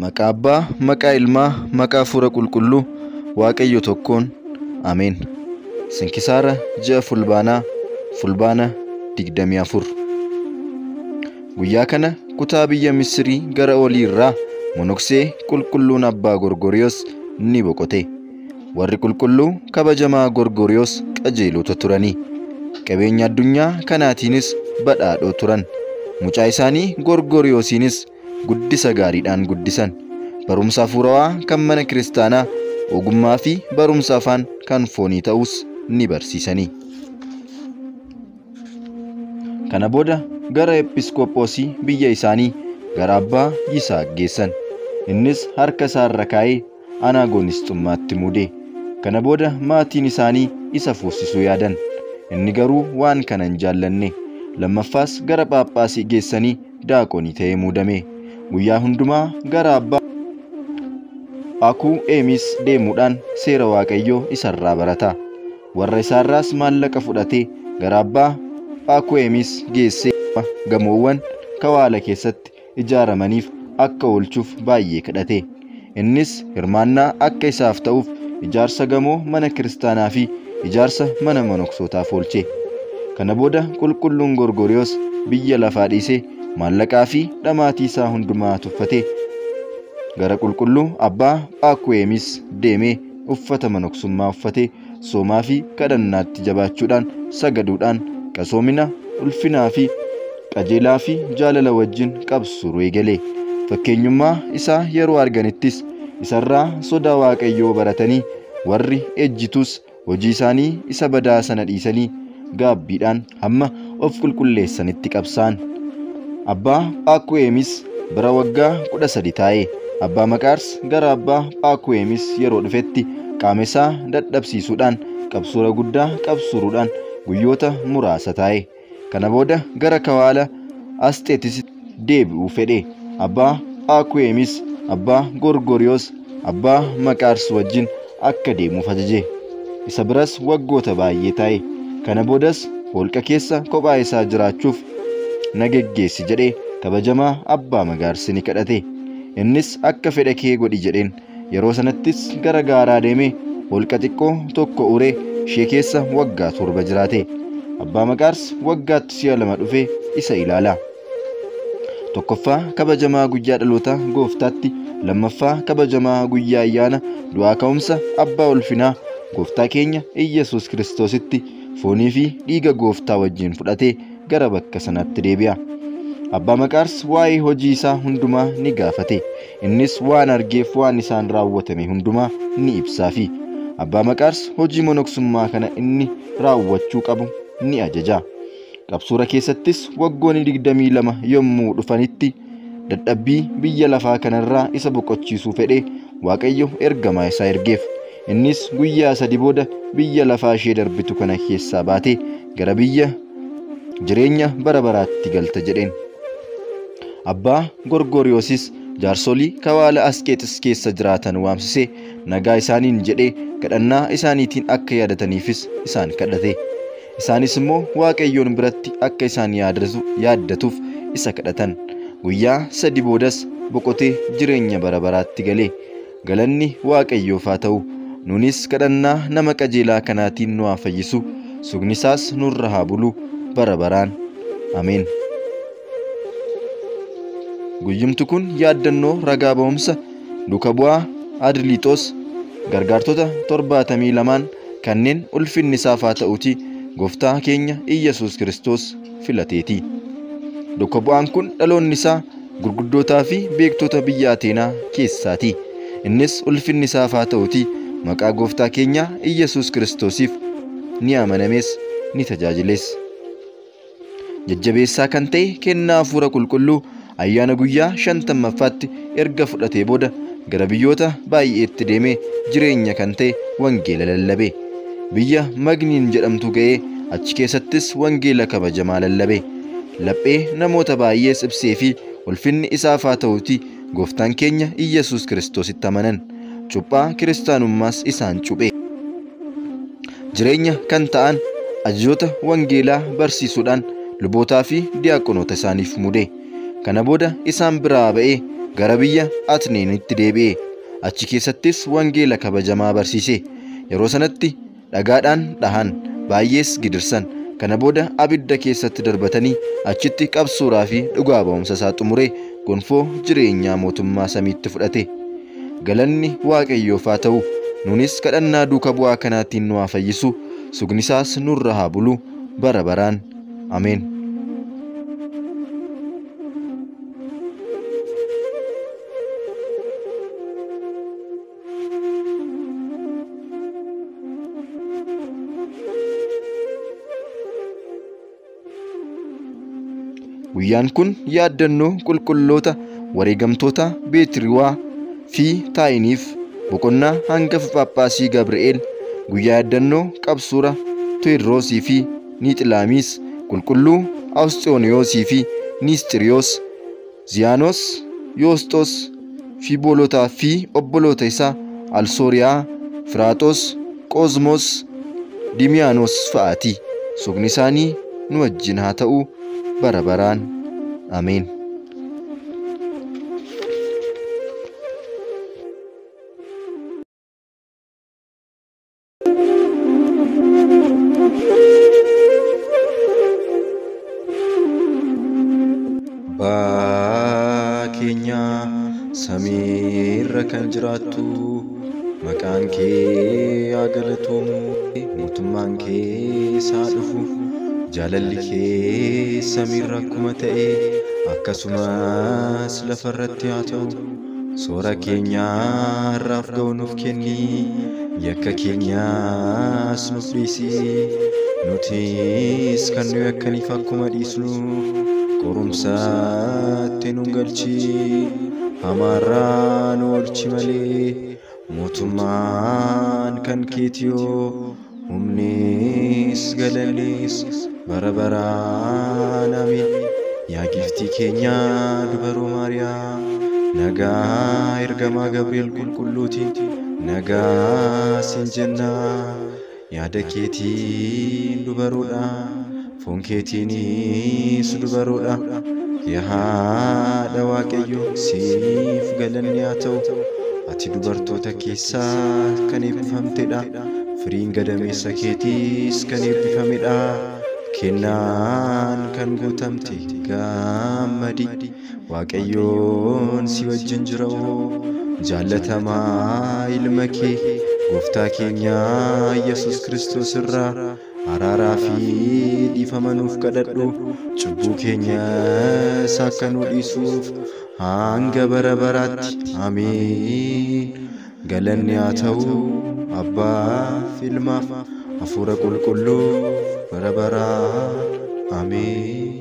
Maqaa Abbaa, maqaa Ilmaa, maqaa Hafuura Qulqulluu, Waaqayyo tokkoon. Ameen. Sinkisaara ji'a Fulbaanaa, Fulbaana 24. Guyyaa kana kutaa biyya Misirii gara olii irraa monoksee qulqulluun Abbaa Gorgoriyoos ni boqote. Warri qulqulluu kabajamaa Gorgoriyoos qajeelota turanii. Qabeenya addunyaa kanaatiinis badhaadhoo turan. Mucaa isaanii Gorgoriyoosiinis guddisa gaariidhaan guddisan. Barumsa hafuurawaa kan mana kiristaanaa, ogummaa fi barumsa afaan kan foonii ta'us ni barsiisanii. Kana booda gara Episkoophosii biyya isaanii gara Abbaa Yisaaq geessan. Innis harka isaarra kaa'ee Anaagonisxummaatti muude. Kana booda maatiin isaanii isa fuusisuu yaadan. Inni garuu waan kana hin jaallanne. Lammaffaas gara Phaaphaasii geessanii daaqonii ta'ee muudame. Guyyaa hundumaa gara Abbaa Akuu Eemis deemuudhaan seera Waaqayyoo isarraa barata. Warra isaarraas maallaqa fudhatee gara Abbaa Akuu Eemis geessee gamoowwan kawaala keessatti ijaaramaniif akka oolchuuf baay'ee kadhate. Innis hirmaannaa akka isaaf ta'uuf ijaarsa gamoo mana kiristaanaa fi ijaarsa mana monoksootaaf oolche. Kana booda qulqulluun Gorgoriyoos biyya lafaa dhiisee maallaqaa fi dhamaatii isaa hundumaa tuffatee gara qulqulluu Abbaa Paakuweemis deemee uffata monoksummaa uffatee soomaa fi kadhannaatti jabaachuudhaan sagaduudhaan qasoomina, ulfinaa fi qajeelaa fi jaalala wajjin qabsuruu eegale. Fakkeenyummaa isaa yeroo arganittis isarraa sodaa Waaqayyoo baratanii warri ejjitus hojii isaanii isa badaa sana dhiisanii gaabbiidhaan hamma of qulqulleessanitti qabsaan. Abbaa Paakuweemis bara waggaa 13 taa'e. Abbaa Maqaars gara Abbaa Paakuweemis yeroo dhufetti qaama isaa dadhabsiisuudhaan qabsuura guddaa qabsuuruudhaan guyyoota muraasa taa'e. Kana booda gara kawaala Asxeetis deebi'uu fedhe. Abbaa Paakuweemis Abbaa Gorgoriyoos Abbaa Maqaars wajjin akka deemuuf ajaje. Isa biras waggoota baay'ee taa'e. Kana boodas holqa keessa kophaa isaa jiraachuuf na geggeessi jedhee kabajamaa Abbaa Magaarsi ni kadhate. Innis akka fedha kee godhi jedheen. Yeroo sanattis gara gaaraa deemee holqa xiqqoo tokko uree ishee keessa waggaa 7 jiraate. Abbaa Maqaars waggaatti si'a 2 dhufee isa ilaala. Tokkoffaa kabajamaa guyyaa dhaloota gooftaatti, lammaffaa kabajamaa guyyaa ayyaana du'aa ka'umsa Abbaa ulfinaa gooftaa keenya Iyyasuus Kiristoositti foonii fi dhiiga gooftaa wajjin fudhatee gara bakka sanaatti deebi'a. Abbaa Maqaars waa'ee hojii isaa hundumaa ni gaafate. Innis waan argeef waan isaan raawwatame hundumaa ni ibsaafi. Abbaa Maqaars hojii monoksummaa kana inni raawwachuu qabu ni ajaja. Qabsuura keessattis waggoonni 22 yommuu dhufanitti dadhabbii biyya lafaa kanarraa isa boqochiisuu fedhee Waaqayyo ergamaa isaa ergeef. Innis guyyaa 3 booda biyya lafaa ishee darbitu kana keessaa baatee gara biyya jireenya bara baraatti galta jedheen. Abbaa Gorgoriyoosis jaarsolii kawaala Asqeexis keessa jiraatan waamsisee nagaa isaaniin jedhee kadhannaa isaaniitiin akka yaadataniifis isaan kadhate. Isaanis immoo Waaqayyoon biratti akka isaan yaaddatuuf isa kadhatan. Guyyaa 3 boodas boqotee jireenya bara baraatti galee. Galanni Waaqayyoof haa ta'u. Nunis kadhannaa nama qajeelaa kanaatiin nu haa fayyisu. Sugni isaas nurra haa bulu bara baraan. Ameen. Guyyumti kun yaaddannoo ragaa ba'umsa duuka bu'aa Adliixoos gargaartota 72 kanneen ulfinni isaaf haa ta'uuti gooftaa keenya Iyyasuus Kiristoos filateeti. Duuka bu'aan kun dhaloonni isaa gurguddootaa fi beektota biyya Ateenaa keessaati. Innis ulfinni isaaf haa ta'uuti Maqaa gooftaa keenya Iyyasuus Kiristoosiif ni amanames ni tajaajiles. Jajjabeessaa kan ta'e kennaa hafuura qulqulluu ayyaana guyyaa 50ffaatti erga fudhatee booda gara biyyoota baay'eetti deemee jireenya kan ta'e wangeela lallabe. Biyya Magniin jedhamtu ga'ee achi keessattis wangeela kabajamaa lallabe. Laphee namoota baay'ees ibsee fi ulfinni isaaf haa ta'uuti gooftaan keenya Iyyasuus Kiristoositti amanan. Cuuphaa kiristaanummaas isaan cuuphe. Jireenya kan ta'an ajajoota wangeelaa barsiisuudhaan lubootaa fi diyaaqonoota isaaniif muude. Kana booda isaan biraa ba'ee gara biyya Atneenitti deebi'e. Achi keessattis wangeela kabajamaa barsiise. Yeroo sanatti dhagaadhaan dhahan, baay'ees gidirsan. Kana booda abidda keessatti darbatanii achitti qabsuuraa fi dhugaa ba'umsa isaa xumuree gonfoo jireenyaa mootummaa samiitti fudhate. Galanni Waaqayyoof haa ta'u. Nunis kadhannaa duuka bu'aa kanaatiin nu haa fayyisu. Sugni isaas nurra haa bulu bara baraan. Ameen. Guyyaan kun yaaddannoo qulqulloota wareegamtoota Beetiriwaa fi Taayiniif boqonnaa hangafa Phaaphaasii Gabri'eel, guyyaa yaaddannoo qabsuura Tewoodiroosii fi Niixilaamiis, qulqulluu Awusxooniyoosii fi Niistiriyoos, Ziyaanos, Yoosxoos, Fiiboolotaa fi obboloota isaa Alsooriyaa, Firaaxoos, Qozmoos, Dimiyaanos fa'aati. Sugni isaanii nu wajjin haa ta'u bara baraan. Ameen. Abbaa keenya samiirra kan jiraattu, maqaan kee haa galatoomu, mootummaan kee haa dhufu, jaalalli kee samiirra akkuma ta'e akkasumas lafarratti haa ta'u. Soora keenya har'aaf ga'u nuuf kenni, yakka keenyas nuuf dhiisi, nutis kan nu yakkaniif akkuma dhiisnu. Qorumsaatti nu galchi, hamaarraa nu oolchi malee, mootummaan kan keetiyoo, humnis galannis bara baraan. Ameen. Yaa giiftii keenya dubaroo Maariyaam, nagaa ergamaa Gabri'eel qulqulluutiin nagaa siin jenna. Yaada keetiin dubaroodha, foon keetiinis dubaroodha. Yaa haadha Waaqayyoo, siif galanni haa ta'u. Ati dubartoota keessaa kan eebbifamtedha, firiin gadameessa keetiis kan eebbifamedha. Kennaan kan guutamte gammadi, Waaqayyoon si wajjin jira. Jaallatamaa ilma kee gooftaa keenya Yesuus Kiristoos irraa araaraa fi dhiifama nuuf kadhadhu, cubbuu keenyas akka nu dhiisuuf hanga bara baraatti. Ameen. Galanni haa ta'u Abbaaf, Ilmaaf, Hafuura Qulqulluuf bara baraan. Ameen.